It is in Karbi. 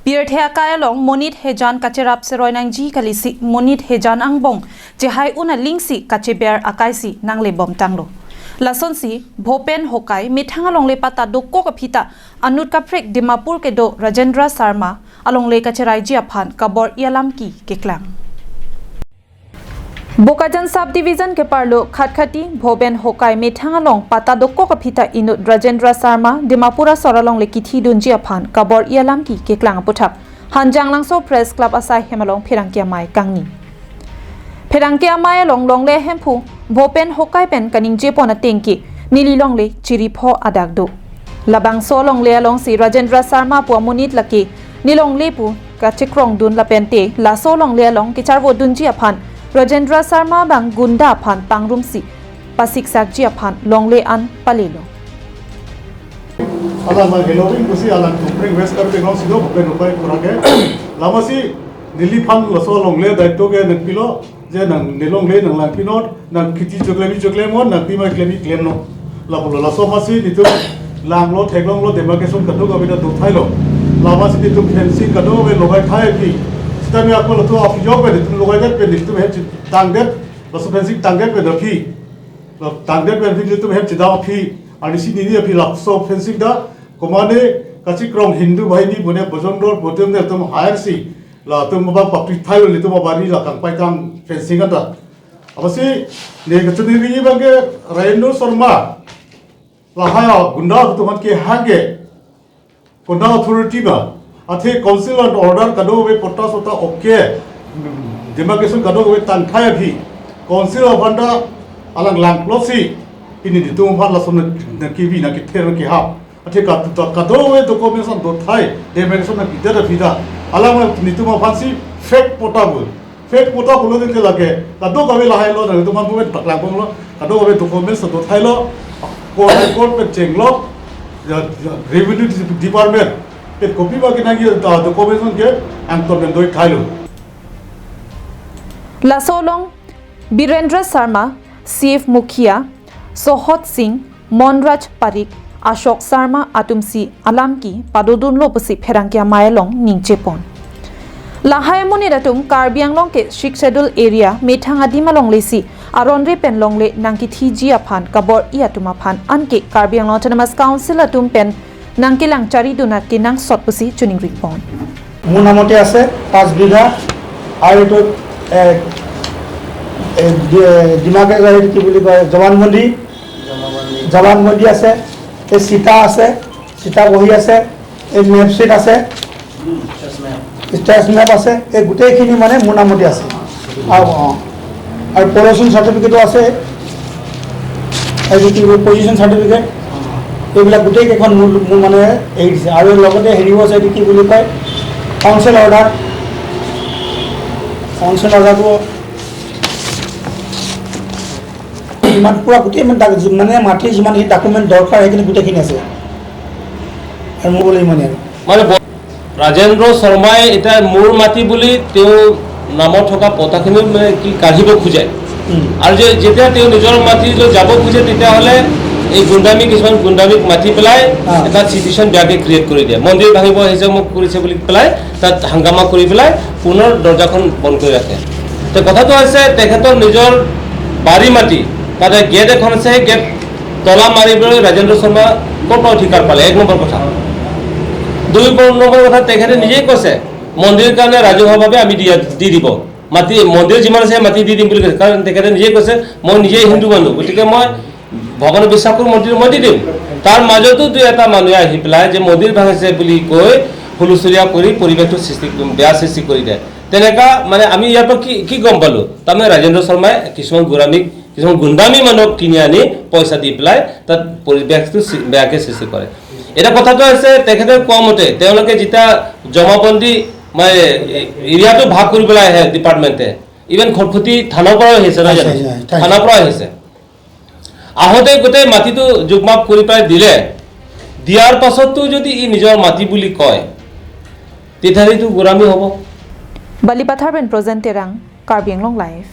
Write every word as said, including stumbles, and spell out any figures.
Pirthe akai along monit hejan kacherap seroi nangji kalisi monit hejan angbong chehai un alingsi kacheber akaisi nanglebomtanglo. Lasonsi Bhupen Hokai methang alongle patta dokok aphi ta anut kaprek Dimapur kedo Rajendra Sharma alongle kacheraiji aphan kabor-i alam ke keklang. Bokajan Sub Division keparlo Khatkhati Bhupen Hokai methang along patta dokok aphi ta inut Rajendra Sharma Dimapur asor alongle kithidunji aphan kabor-i alam ke keklang aputhak Hanjanglangso Press Club asai hem along pherangke amei kangni. Pherangke amei along longle hemphu Bhupen Hokai pen kaningjepon ateng ke neli longle chiripho adak do. Labangso longle alongsi Rajendra Sharma pu amonit lake nelongle pu kachekrongdun lapente laso longle along kecharvodunji aphan Rajendra Sharma bang gunda aphan pangrumsi pasiksakji aphan longle an palelo. Alang ma heloving pusi alang tumpring West Karbi Anglong si do Bhupen Hokai kurake. Lamasi neliphan laso longle daito ke nangpilo, je nang nelongle nanglangpinon, nang kheti choklemji choklemnon, nang pima klemji klemnon. Lapulo laso masi netum langlo theklonglo demarcation kadokave ta dothailo. Lamasi netum fencing kadokave logaithai aphi. Sitame ako latum aphi jok pen netum logaidet pen netum hem chitangdet, laso fencing tangdet pen aphi. Tangdet pen aphi netum hem chidam aphi. Arnisi nini aphi laso fencing ta komane kachekrong Hindu bahini bune Bojong Dol putum netum hire si latum abang papri thailo netum abari la kangpaitang fencing anta. Apotsi ne kachini ri abang ke Rajendra Sharma lahai agunda atum aphan kehang ke konat authority ma, athe council an order kadokave patta sota okay, demarcation kadokave tangthai aphi, council aphan ta alang langplotsi pini netum aphan lason nangkevi nangkether nangkehap. Athe kat-, kadokave documents an dothai, demarcation nangkedet aphi ta alang netum aphansi fake patta pu. Fake patta pulo tangte lake kadokave lahailo, nangtum aphan pu pen paklangponlo, kadokave documents dothailo, court, High Court pen chenglo, ya, ya, Revenue Department pen kopi ba kenangji, ah, documents ke angton pen doithailo. Laso along Birendra Sharma, Shiv Mukhia, Sohot Singh, Monraj Parik, Ashok Sharma atumsi alam ke padodunlo pusi pherangke amei along ningjepon. Lahai amonit atum Karbi Anglong ke Sixth Schedule area methang adim alonglesi aron re pen longle nangkithiji aphan kabor-i atum aphan anke Karbi Anglong Autonomous Council atum pen nangkelang charidun akenangsot pusi choningri pon. মোৰ নামতে আছে পাঁচ বিঘা। আৰু এইটো, এ, এ, ডি-, ডিমাকে এইটো কি বুলি কয়, জৱানবন্দী, জৱানবন্দী আছে, এই চিতা আছে, চিতা বহী আছে, এই মেপশ্বিট আছে, ষ্টেটাছ মেপ আছে, এই গোটেইখিনি মানে মোৰ নামতে আছে। আৰু, অ, আৰু পলিউশ্যন চাৰ্টিফিকেটো আছে, এইটো কি বুলি, পলিউশ্যন চাৰ্টিফিকেট, এইবিলাক গোটেইকেইখন মোৰ, মোৰ মানে এৰি দিছে। আৰু লগতে হেৰিও আছে, এইটো কি বুলি কয়, কাউন্সিল অৰ্ডাৰ, কাউন্সিল অৰ্ডাৰটো ইমান পূৰা গোটেই মানে তাক যি-, মানে মাটিৰ যিমানখিনি ডকুমেণ্ট দৰকাৰ, সেইখিনি গোটেইখিনি আছে। আৰু মোৰ বোলে ইমানেই আৰু। মানে ব-, ৰাজেন্দ্ৰ শৰ্মাই এতিয়া মোৰ মাটি বুলি তেওঁ নামত থকা পটাখিনি মানে কি কাঢ়িব খোজে। উম। আৰু যে, যেতিয়া তেওঁ নিজৰ মাটিলৈ যাব খোজে, তেতিয়াহ'লে এই গুণ্ডামি, কিছুমান গুণ্ডামিক মাতি পেলাই অ। এটা চিটুৱেশ্যন বেয়াকে ক্ৰিয়েট কৰি দিয়ে। মন্দিৰ ভাঙিব আহিছে, মোক কৰিছে বুলি পেলাই তাত হাংগামা কৰি পেলাই পুনৰ দৰ্জাখন বন্ধ কৰি ৰাখে। তে কথাটো হৈছে, তেখেতৰ নিজৰ বাৰী মাটি, তাতে গেট এখন আছে, সেই গেট তলা মাৰিবলৈ ৰাজেন্দ্ৰ শৰ্মা ক'ৰ পৰা অধিকাৰ পালে? এক নম্বৰ কথা। দুই নম্বৰ কথা, তেখেতে নিজেই কৈছে, মন্দিৰ কাৰণে ৰাজহুৱাভাৱে আমি দিয়া, দি দিব। মাটি, মন্দিৰ যিমান আছে, মাটি দি দিম বুলি কৈছে। কাৰণ তেখেতে নিজেই কৈছে, "মই নিজেই হিন্দু মানুহ, গতিকে মই ভগৱানক বিশ্বাস কৰোঁ, মন্দিৰ মই দি দিম।" তাৰ মাজতো দুই এটা মানুহে আহি পেলাই যে মন্দিৰ ভাঙিছে বুলি কৈ হুলস্থুলীয়া কৰি পৰিৱেশটো সৃষ্টি, বেয়া সৃষ্টি কৰি দিয়ে। তেনেকা মানে আমি ইয়াৰ পৰা কি, কি গম পালোঁ? তাৰমানে ৰাজেন্দ্ৰ শৰ্মাই কিছুমান গুণ্ডামিক, কিছুমান গুণ্ডামি মানুহক কিনি আনি পইচা দি পেলাই তাত পৰিৱেশটো সৃ-, বেয়াকে সৃষ্টি কৰে। এতিয়া কথাটো হৈছে, তেখেতে কোৱা মতে তেওঁলোকে যেতিয়া জমাবন্দী মানে এ-, এৰিয়াটো ভাগ কৰিবলৈ আহে ডিপাৰ্টমেণ্টে, ইভেন খটখটি থানাৰ পৰাও আহিছে, নহয় জানো? আহিছে, আহিছে, আহিছে। থানাৰ পৰা আহিছে। আহোঁতে গোটেই মাটিটো জোখমাখ কৰি পেলাই দিলে, দিয়াৰ পাছতো যদি ই নিজৰ মাটি বুলি কয়, তেতিয়াহ'লেতো গুণ্ডামি হ'ব। Balipathar pen Projen Terang, Karbi Anglong Live.